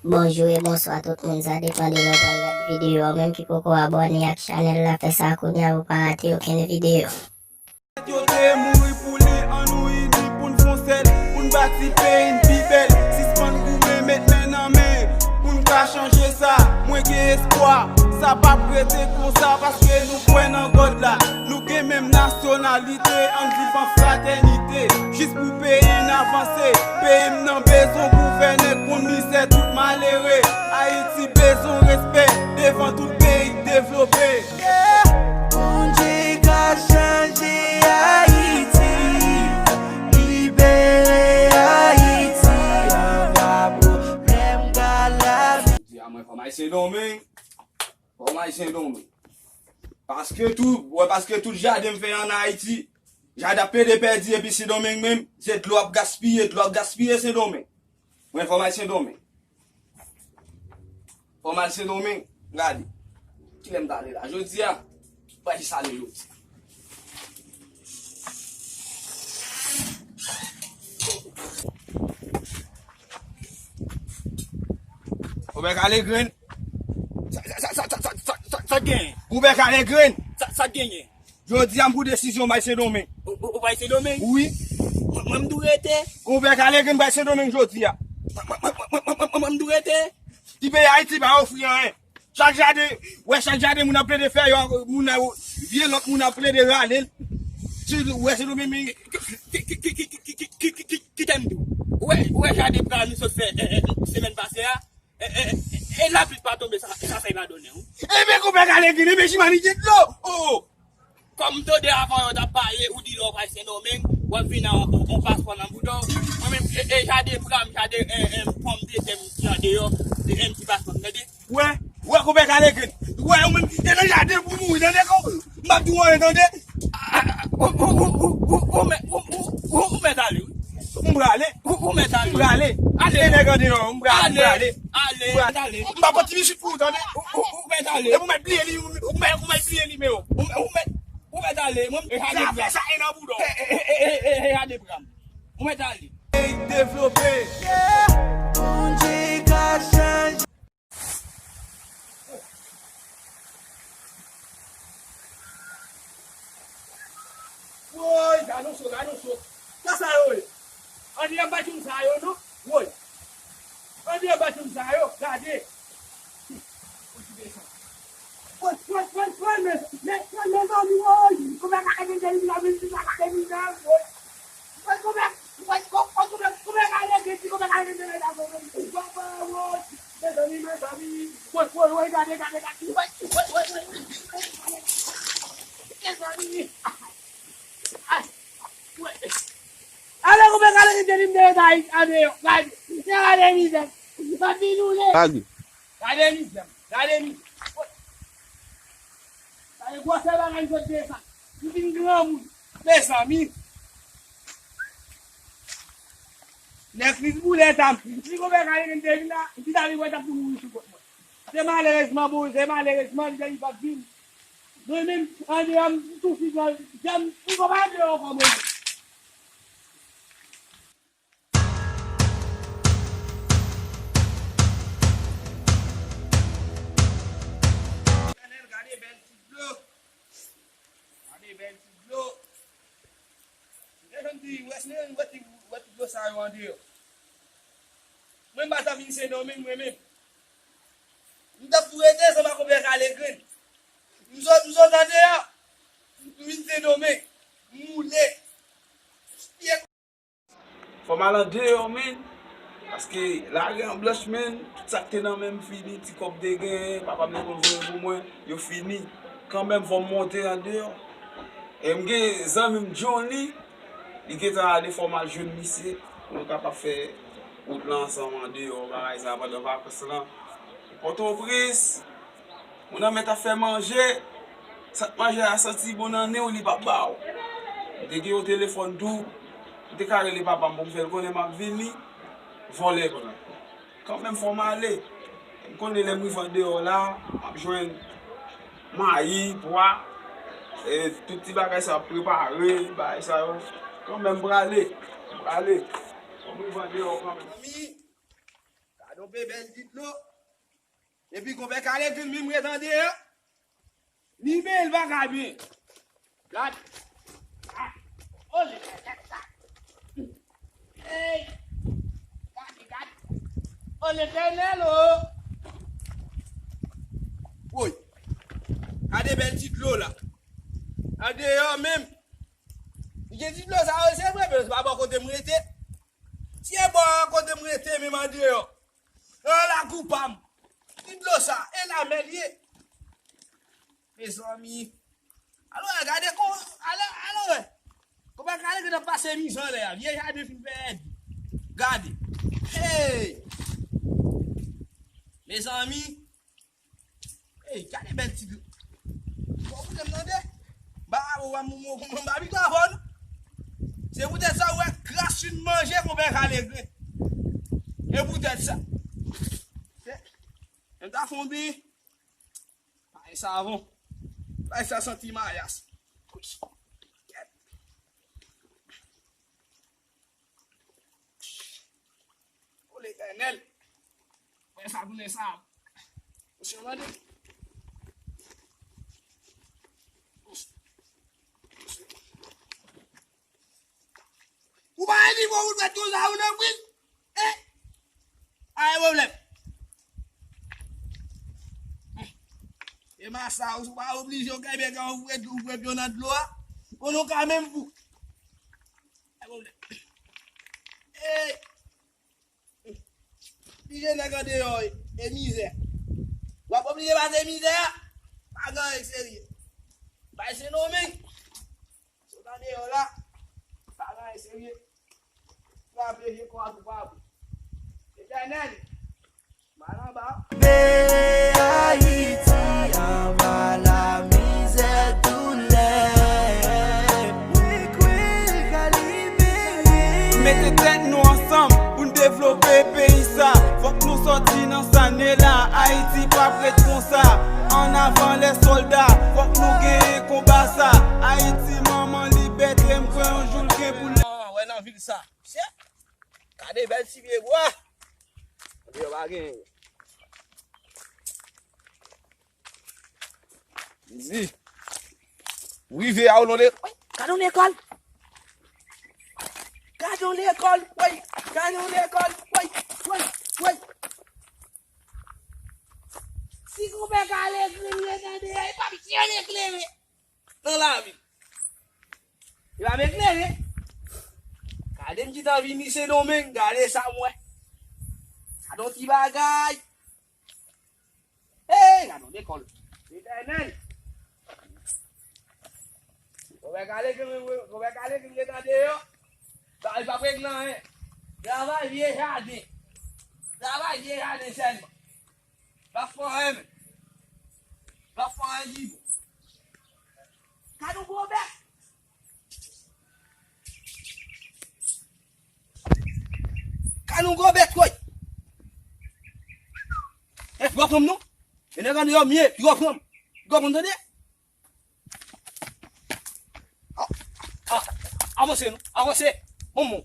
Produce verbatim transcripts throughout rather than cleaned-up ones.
Bonjou e bonswa tout moun, sa depann de lè w pral gade videyo a. Ou menm ki poko abòne ak chanèl la, fè sa kounye a pou w pa rate okenn videyo. Yo te mouri pou li, annou ini pou n fon sèl, pou n bati peyi n pi bèl. Sispann goumen, met men nan men, pou n ka chanje sa. Mwen gen espwa, sa p ap rete konsa, paske nou kwè nan God la. Nou gen menm nasyonalite, ann viv an fratènite. Jis pou peyi n avanse, peyi m nan bezwen gouvène, konn mizè tout malere. Ayiti bezwen respè devan tout peyi k devlope. Bondye ka chanje Ayiti, libere Ayiti anba pwoblèm galabi. Jodi a mwen fò m al Sendomeng. Fò m al Sendomeng. Paske tou, wè, paske tout jaden m fè an Ayiti, jaden ap plede pèdi epi Sendomeng menm, se dlo ap gaspiye, dlo ap gaspiye Sendomeng. Mwen fò m al Sendomeng. Fò m al Sendomeng, gade. Kilè m ta ale la? Jodi a, bay sale jodi a. Ou bèk ale grenn. Sa, sa, sa, sa, sa, sa, sa, sa, sa genyen? Ou bèk ale grenn. Sa, sa genyen? Jodi a m pran desizyon m al Sendomeng. Ou, ou, ou pral Sendomeng? Wi. Mwen, mwen m dwe rete. Ou bèk ale grenn, m pral Sendomeng jodi a. Mwen, mwen, mwen, mwen, mwen, mwen, mwen m dwe rete. Ti peyi Ayiti pa ofri anyen. Chak jaden, wè chak jaden moun ap plede fè yo, moun nan, vye lòt moun ap plede rale l. Ti, wè Sendomeng men. Ki, ki, ki, ki, ki, ki, ki, ki, ki, ki tèm tou? Ou wè, ou wè jaden pran nou sot fè, eh, eh, semèn pase a? E, e, e, e lapli pa tonbe, sa, sa fèy pa donnen, wi. Ebyen, konpè Kalegrin, ebyen, Jimani gen dlo! O! Kòm tande avan yo t ap pale, ou di lè w pral Sendomeng, w ap vin ak yon, yon, yon paspò nan bouda w. Mwen menm, e, e jaden pran m, jaden, e, e, pòmdetè m ki andeyò, e, e, m ti paspò m, tande? Wè, wè, konpè Kalegrin. Wè, ou menm, e nan jaden pou mouri, tande, kon, m ap di w anyen, tande? Ou, ou, ou, ou, ou, ou, mèt, ou, ou, ou, ou mèt ale, wi. M prale. Ou, ou mèt ale. M prale. Ale. E nèg andeyò, m prale, m prale. Ale. M prale. M pa pran ti bichit pou ou, tande? Ou, ou, ou mèt ale. Epi ou mèt bliye li, ou mèt, ou mèt bliye nimewo. Ou, ou mèt, ou mèt ale. Mwen, e jaden pran m. Sa fè sa e nan bouda w. E, e, e, e, e, e jaden pran m. Ou mèt ale. Peyi k devlope. Bondye ka chanje. Woy, gade yon cho, gade yon cho. Sa sa yo ye? Ann, ann, ann, pa tchoum sa yo, non. Woy. Ann, ann, pa tchoum sa yo, gade. Woy, woy, woy, woy, men, men, men, men, zanmi, woy. Kòman ka gen de li la, men, la, la, la, woy. Woy, kòman, woy, kò, kò, kòman, kòman ka gen de li, kòman ka gen de li la, woy, woy, woy. Mezanmi, mezanmi. Woy, woy, woy, gade, gade, gade. Woy, woy, woy, woy. Mezanmi. Ay, woy. Ale, koupe kale ki te di m de eta andeyò. Gade. Gade mizè. Papi nou le. Gade. Gade mizè. Gade mizè. Woy. Gade gwosè bagay sot desann. M fin granmoun. Mezanmi. Nèflix boule ta m. Si konpè Kalegrin te vin la, m ti ta vin wè t ap tou mouri sou kont mwen. Se malerezman, bon, se malerezman, li te li pa t vin. Mwen menm, andeyò, m tou fin pran, janm, m konn pa andeyò ankò mwen. Etènèl, gade bèl ti dlo. Gade bèl ti dlo. Lè jan m di, wè, wè ti, wè ti dlo sa yo andeyò. Mwen m pa t ap vin Sendomeng mwen menm. M t ap tou rete ansanm ak konpè Kalegrin. M sot, m sot andeyò. M vin Sendomeng. M woule. Fò m al andeyò, men. Paske lari an blanch, men. Tout sa k te nan men m fini. Ti kòb te genyen, papa m te konn voye pou mwen, yo fini. Kanmenm, fò m monte andeyò. E m gen zanmi m, Johnny, li gentan ale, fò m al jwenn misye, pou nou kapab fè wout lan ansanm andeyò, bagay sa, pandan vakans lan. Pòtoprens, moun nan mèt ap fè manje, sant manje a santi bon nan nen w, li p ap ba w. M te gen yon telefòn tou, m te ka rele papa m pou m fè l konnen m ap vini, vòlè pran l. Kanmenm, fò m ale. M konnen lè m rive andeyò la, m ap jwenn mayi, pwa, e tout ti bagay sa ap prepare, bagay sa yo. Kanmenm, m prale. M prale. Fò m rive andeyò kanmenm. Zanmi, Gad yon pe bèl ti dlo. Epi konpè Kale vin menm ret andedan. Li menm li pa ka byen. Gad. Ah. Oh, je, je, je, je. Hey. Gade, gade. Oh, Letènèl, oh. Woy. Gade bèl ti dlo la. Andeyò menm. Li gen ti dlo sa yo, se vre, men se pa bò kote m rete. Si e bò kote m rete, menm andeyò. Nan lakou pa m. Ti dlo sa, e lamè l ye. Mezanmi. Alò, gade kon, alò, alò, wè. Konpè Kale gentan pase mizè anlè a. Vye jaden fin fè èd. Gade. Hey! Mezanmi. Hey, gade bèl ti dlo. Bon, koute m tande. Ba, ou a momo, momo, ba, bito avò nou. Se poutèt sa, ou wè, kras fin manje, konpè Kale grenn. E poutèt sa. Se, m ta fon bi. Bay savon. Bay sa santi mayas. O Letènèl. Wè sa tounen sa. Mesye mande. Ou pa gen nivo pou fè tout sa ou nan prizon. Eh! Pa gen pwoblèm. E masa, ou pa oblije, ou ka byen ka ouvre, ouvre pye nan dlo a. Konnen ou ka menm fou. Pa gen pwoblèm. Eh! Pije nèg andeyò e mizè. W ap oblije pase mizè a. Pa gen anyen serye. Bay Sendomeng. Sot andeyò la. Pa gen anyen serye. Frape je kò a tou pa bon. Letènèl. Bay anba. Pe Ayiti anba lamizè doulè. Mwen kwè l ka libere. Mete tèt nou ansanm pou n devlope peyi sa. Fòk nou sòti nan sa n ye la. Ayiti p ap ret konsa. Annavan lè sòlda. Fòk nou genyen konba sa. Ayiti manman libète, m kwè yon jou l gen pou l. Wè nan vil sa. Gade bèl ti pye bwa. Andeyò pa gen. Di. Rive a ou non de. Woy, gade yon lekòl. Gade yon lekòl. Woy, gade yon lekòl. Woy, woy, woy. Si konpè Kale grenn ret andeyò, e pa misye yo eklere. Nan lavi. E pa m eklere. Gade m ki tan vini Sendomeng, gade sa m wè. Gade yon ti bagay. Hey, gade yon lekòl. Letènèl. Konpè Kale ki, konpè Kale ki ret andeyò. Sa, li p ap regle anyen. Travay vye jaden. Travay vye jaden sèlman. L ap fè anyen menm. L ap fè anyen ki bon. Gade yon gwo bèt. Gade yon gwo bèt, woy. E, pi w ap pran m non. E nèg andeyò m ye, pi w ap pran m. Pi w ap pran m tande. Ah, ah, avanse non, avanse. Bon, bon.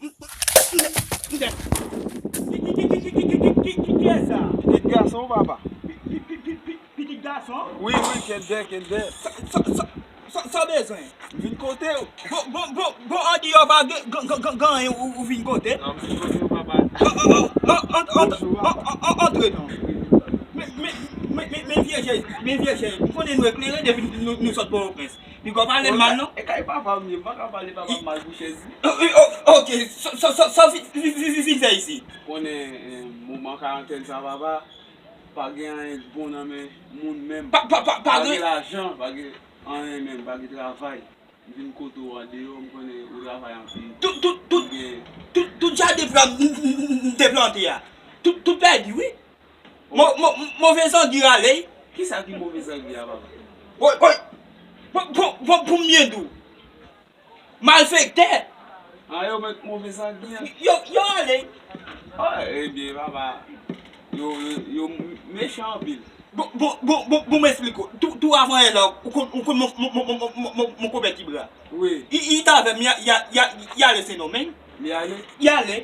M, m, m, m, m, Ki, ki, ki, ki, ki, ki, ki, ki, ki, kiyès sa? Pitit gason, papa. Pi, pi, pi, pi, pi, pitit gason? Wi, wi, Kendè, Kendè. Sa, sa, sa, sa, sa w bezwen? M vin kote w. Bon, bon, bon, bon, andeyò pa gen, gen, gen, gen, gen anyen ou, ou vin kote? Non, m vin kote w, papa. An, an, an, an, an, an, Bonjou, an, papa. An, an, antre non. Wi, wi, papa. Men, men, men, men, men vye jèn, men vye jèn. M konnen nou eklere depi nou, nou sot Pòtoprens. Piga w pale m mal non. E kay papa m ye, m pa ka pale papa m mal pou chèz li. O, o, o, ok, sa, sa, sa, sa w vin, vin, vin, vin, vin fè isit? Konnen, eh, moman karantèn sa, papa, pa gen anyen k bon nan men moun menm. Pa, pa, pa, pa gen lajan, pa gen anyen menm, pa gen travay. M vin kote w andeyò, m konnen ou travay anpil. Tout, tout, tout, tout, tout jaden plant m, m, m, m te plante a, tout, tout pèdi, wi. Mo-, mo-, move zangi rale. Kisa ki move zangi a, papa? Woy, woy. Bon, bon, bon, pou m byen di w. Malfektè. A, yo menm move zangi a. Yo, yo rale. A, ebyen, papa. Yo, yo, yo mechan anpil. Bon, bon, bon, bon, bon, m esplike w. Tou, tou avan yè la, ou konn, ou konn mon, mon, mon konpè Kibra? Wi. Li, li t avè m, y a, y a, y a, y ale Sendomeng. Li ale? Li ale.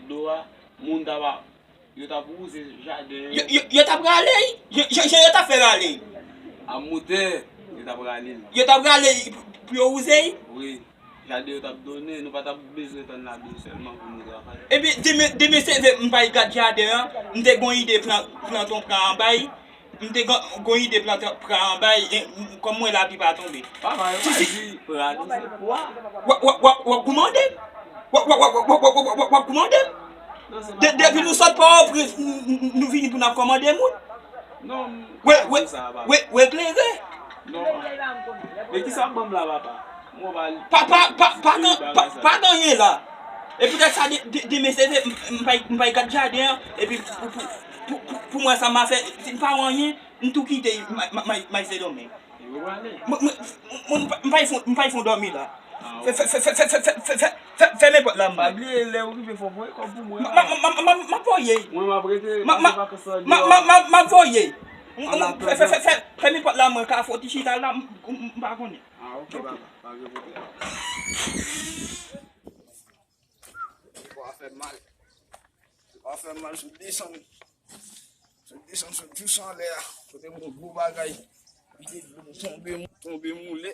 dlo a, moun t ap, yo t ap wouze jaden an. Yo, yo, yo t ap rale, jan, jan, jan yo t ap fè rale. A moutè, yo t ap rale l. Yo t ap rale pou, pou yo wouze l? Wi. Jaden yo t ap donnen, nou pa t ap bezwen tann lavi sèlman pou nou travay. Epi, demen, demen se vre, m pa gad jaden an, m te gon ide plan, plantan pran anba l, m te gon, gon ide plantan pran anba l, e, m, kòm mwen lapli pa tonbe. Papa, yo pa di pran, se pwa. W ap, w ap, w ap, w ap goumen de m? W ap, w ap, w ap goumen de m? Non, se pa. De, depi nou sot Pòtoprens, n, n, n, nou vini pou n ap kòmande moun. Non, m We, pa we, di sa, papa. We, we klere. Non. Men kisa w ap ban m la, papa? Mwen pa li. Pa, pa, pa, pa, gen, pa, pa gen anyen la. E poutèt sa, de, de, demen se vre, m, m pa, m pa gad jaden an. Epi pou, pou, pou, pou, pou mwen, sa m a fè, si m pa wè anyen, m tou kite, m, m, m, m, m, Sendomeng. Yo prale. Mwen, mwen, mwen, m pa, m pa fon, m pa fon dòmi la. Ah, ok. Fè, fè, fè, fèmen pòt la, mwen. Pa bliye, lè ou rive, fò voye kòb pou mwen. M, m, m, m, m, m ap voye. Mwen, m ap rete, m, m, pase vakans lan m, m, dèyò. M, m, m, m ap voye. M, m, fè, fè, fè, fè, fèmen pòt la, mwen ka fè yon ti chita la, m, m, m pa konnen. Ah, ok, papa, pa gen pwoblèm. Li pa fè mal. Li pa fè mal sou desann. Sot desann sot jous anlè a. Kote m wè gwo bagay. Vide dlo m tonbe, m tonbe moule.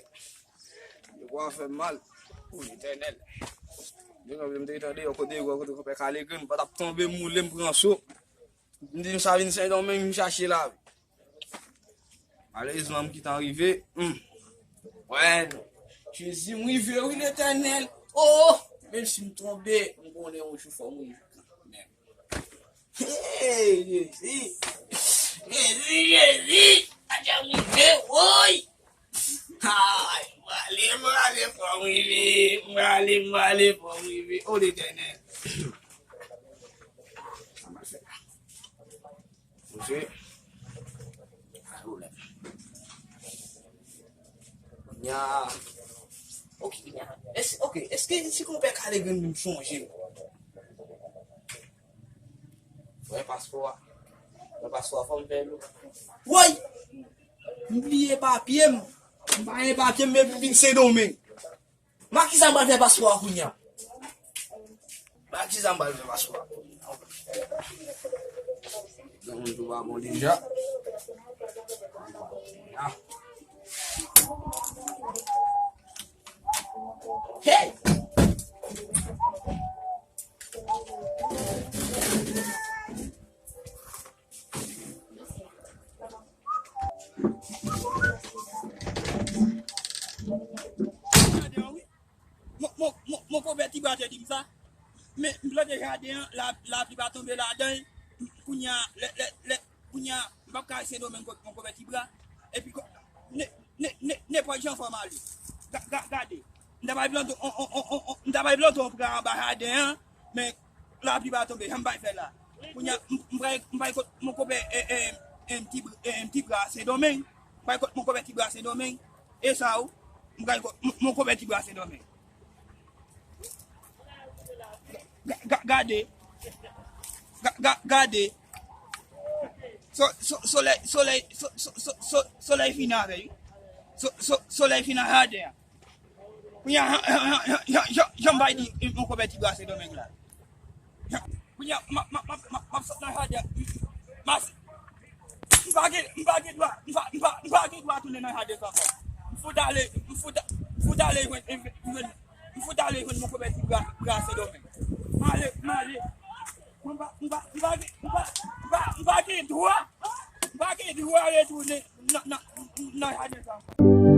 Yo pa fè mal. O Letènèl. Depi m te tande yon kote, yon kote konpè Kalegrenn, m pa t ap tonbe moule, m pran so. M di m sa vin Sendomeng, m chache lavi. Malerezman, m gentan rive. Hmm. Wè, Jezi, m rive, wi, Letènèl. Oh! Menm si m tonbe, m konnen yon jou fò m rive kanmenm. Hey, Jezi! Jezi, Jezi! Atè m rive, woy! Ay, m prale, m prale, fò m rive. M prale, m prale, fò m rive. O Letènèl. Sa m ap fè la? Poze. Pa gen pwoblèm. Kounye a. Ok, kounye a. Èske, ok, èske si konpè Kalegrenn vin sonje m? Wè paspò a. Wè paspò a, fò m fè l. Woy! M bliye papye m. M pa gen papye m, men pou vin Sendomeng. Mwen, kisa m pral fè paspò a kounye a? Mwen, kisa m pral fè paspò a kounye a? Gen moun tou pa bon deja. Ah. Hey! Mon, mon, mon, mon konpè Tibra te di m sa. Men, m plante jaden an, la, lapli pa tonbe ladan l. Kounye a, lè, lè, lè, kounye a, m p ap ka al Sendomeng kot mon konpè Tibra. Epi, ko-, ne, ne, ne, nenpòt jan fò m ale. Ga, ga, gade. M ta pral plante on, on, on, on, on, m ta pral plante on pran anba jaden an, men lapli pa tonbe, jan m pral fè la? Kounye a, m, m pral, m pral kot mon konpè, e, e, e, Ti, e, Tibra Sendomeng. M pral kot mon konpè Tibra Sendomeng. E sa ou, m pral kot mon, mon konpè Tibra Sendomeng. Ga, ga, gade. Ga, ga, gade. So, so, solèy, solèy, so, so, so, so, solèy fin avè l wi. So, so, solèy fin nan jaden an. Kounye a, jan, jan, jan, jan, jan, jan m bay di, mon konpè Tibra Sendomeng la. Jan, kounye a, m ap, m ap, m ap, m ap, m ap sot nan jaden an. M ap, pa gen, m pa gen dwa, m pa, m pa, m pa gen dwa tounen nan jaden sa ankò. M fout ale, m fout, m fout ale jwenn, jwenn, m fout ale jwenn mon konpè ti bra, bra Sendomeng. M ale, m ale. M pa, m pa, m pa gen, m pa, m pa, m pa gen dwa, m pa gen dwa retounen nan, nan, nan jaden sa ankò.